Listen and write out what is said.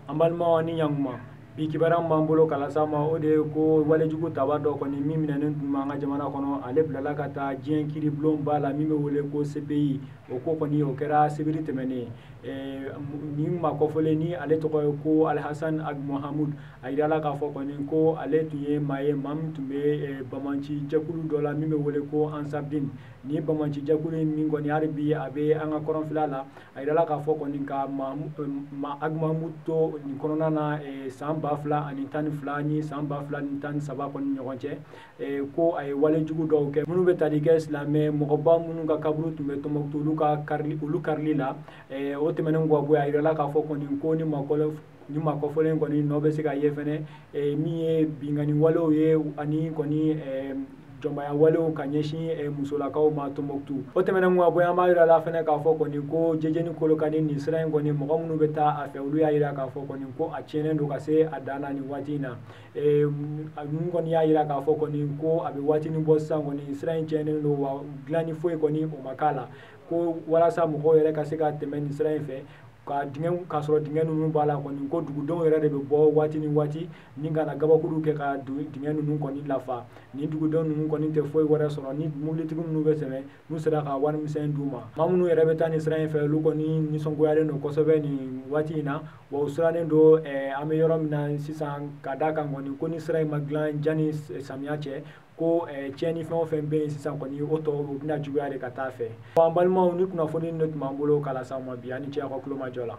An balimaw ni ɲankuma, bi kibaruya min b'an bolo k'a las'aw ma, o de ye ko walejugu taba dɔ kɔni min minɛnen tun b'an ka jamana kɔnɔ, ale bilala ka taa diɲɛ kiiribulonba la min bɛ wele ko CPI. O ko kɔni, o kɛra sibiri tɛmɛnen. Nin maa kɔfɔlen ni ale tɔgɔ ye ko Alhasan Ag Mohamud, a yirala k'a fɔ kɔni ko ale tun ye maa ye, maa min tun bɛ bamanci jɛkulu dɔ la min bɛ wele ko Ansardine. Ni bamanci jɛkulu in min kɔni hali bi a bɛ an ka kɔrɔnfɛla la, a yirala k'a fɔ kɔni ka ma Ag Mohamud to nin kɔnɔna na san 2012 ni san 2013 kɔni ɲɔgɔn cɛ, ko a ye walejugu dɔw kɛ minnu bɛ tali kɛ silamɛ mɔgɔba minnu ka kaburu tun bɛ Tɔnbɔkutu, olu ka karili, olu karili la. O tɛmɛnen kɔ bɔ yen, a yirala k'a fɔ kɔni ko ni maa kɔfɔlen kɔni nɔ bɛ se ka ye fɛnɛ min ye binkanni walew ye ani kɔni jɔnmaya walew ka ɲɛsin musolakaw ma Tɔnbɔkutu. O tɛmɛnen kɔ bɔ yen, an b'a yira la fɛnɛ k'a fɔ kɔni ko Jejeni Kolokani nin sira in kɔni, mɔgɔ minnu bɛ taa a fɛ, olu y'a yira k'a fɔ kɔni ko a tiɲɛnen don ka se a dan na nin waati in na. Ninnu kɔni y'a yira k'a fɔ kɔni ko a bɛ waatinin bɔ sisan kɔni sira in tiɲɛnen don, wa dilanni foyi kɔni o ma k'a la, ko walasa mɔgɔw yɛrɛ ka se ka tɛmɛ nin sira in fɛ ka dingɛ, k'a sɔrɔ dingɛ ninnu b'a la kɔni, ko dugudenw yɛrɛ de bɛ bɔ waati ni waati ni ka na gabakuru kɛ ka dingɛ ninnu kɔni lafa. Ni dugudenw ninnu kɔni tɛ foyi wɛrɛ sɔrɔ, ni mobilitigi minnu bɛ tɛmɛ n'u sera ka wari misɛn d'u ma. Maa minnu yɛrɛ bɛ taa nin sira in fɛ, olu kɔni nisɔngoyalen don kosɛbɛ nin waati in na, wa u sirannen don an bɛ yɔrɔ min na sisan, ka d'a kan kɔni ko ni sira in ma dilan janni samiya cɛ, ko tiɲɛni fɛn o fɛn bɛ yen sisan kɔni, o tɔ o bɛna juguya de ka taa fɛ. An balimaw, ni kunnafoni de tun b'an bolo k'a las'aw ma bi, an ni ce aw ka tulomajɔ la.